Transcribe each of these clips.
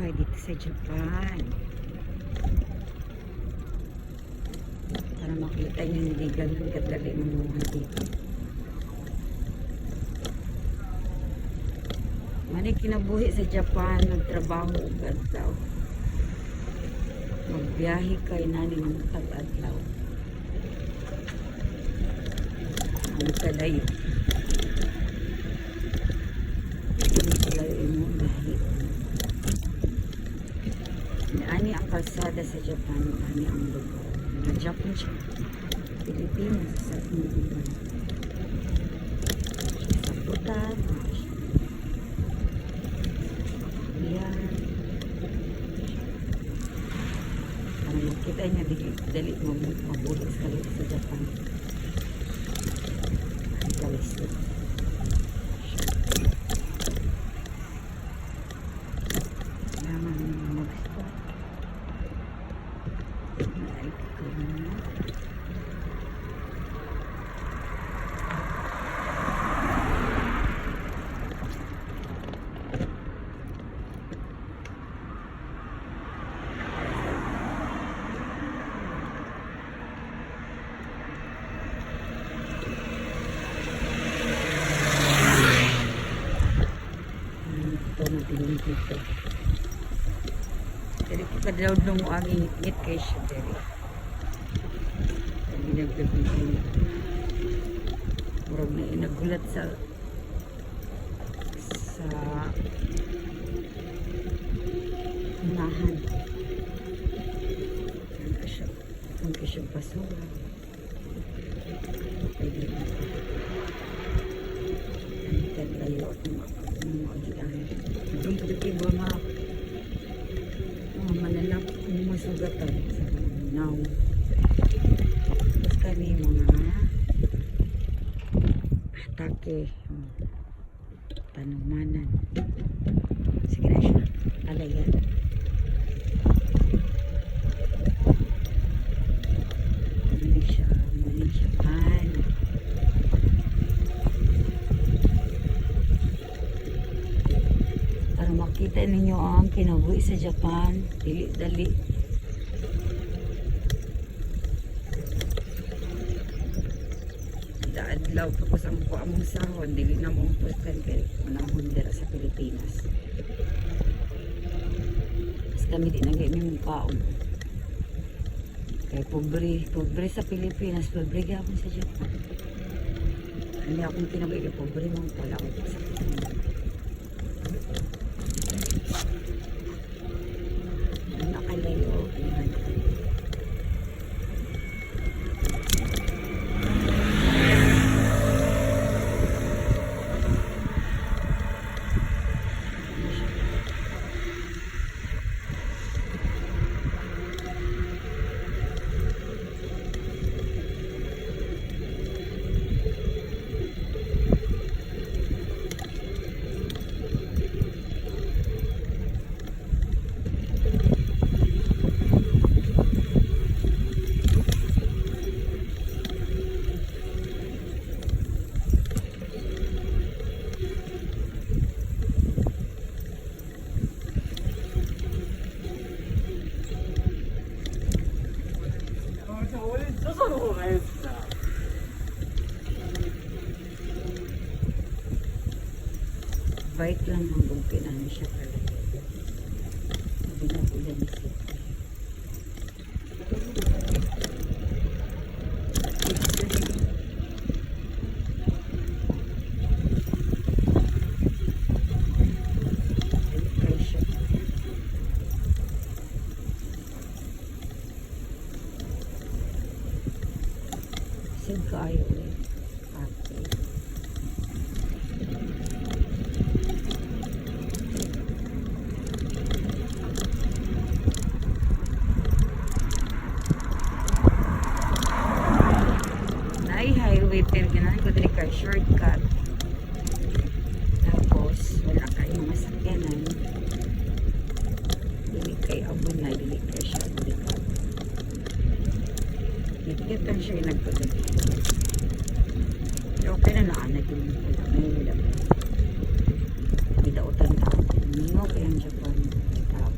Kinabuhi dito sa Japan. Para makita niyo, hindi ganun kadali mamuhay dito. Mani kinabuhi sa Japan, nagtrabaho og adlaw. Magbiyahe kay nani ng tag-adlaw. Ang kalayo. Ang kalayo imong biyahe. Ani ang kalsada sa Japan, ani ang lugar. Mga Japan siya. Pilipinas sa lugar. Sa Butan. Yan. Para makita niya, dali, dali mabuhi sa sa Japan. Ang kalisod. Kailangan mag-stop. Like ko na. Ito na dito. Dili ko kadlaw nung mo agi ngit kay siya diri. Ang ginaggabi. Murag na inagulat sa unahan. Ang siya, ang siya basura. Pwede na. Ang kalayo at mga agian. Doon po kayo mga manalap, mga sugatan sa now. Tapos kami mga atake, tanumanan. Sige na siya. Alayan. Hindi siya, mali Japan. Para makita ninyo ang kinabuhi sa Japan. Dili, dali. Daadlaw tapos ang kuha mong sahod, dili na mo umpusan kay manahon dira sa Pilipinas. Mas kami di na gayud mong kaon. Kay pobre, pobre sa Pilipinas, pobre gyapon sa Japan. Hindi akong kinabuhi kay pobre mong wala akong sakit. Nakalayo. Ayan. 俺ジョジョの方がええっすな。 Bike lang ang gumpinan siya kalayo. Sabi na ulan siya. Kay siya. Saan kaayo eh? Okay. Naay highway pero ganahan ko diri kay shortcut. Tapos wala kay mga sakyanan. Dili kay abon na dili kay siya delikado. Dikit lang siya nagpagod. Pero okay na naanad yung wala may wala. Bidautan tao. Mingaw kay ang Japan. Tao.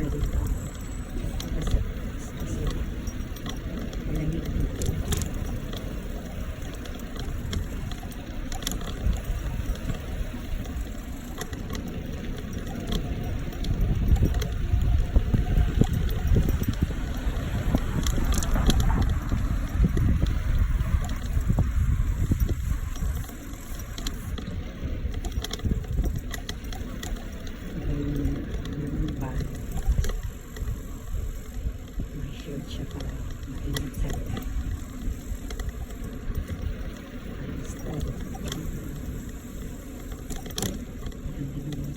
Dito. Kasi malamig dito. Yung ba? May shirt siya para mainit sa loob. Ang style. Ganda naman.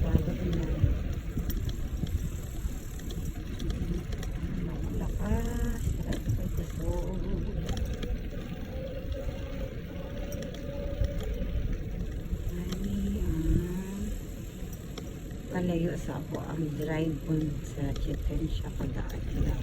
Bago din na. Lakas. Talaga kusog. Ay, kalayo sa ako ang drive sa Chichen siya kada adlaw.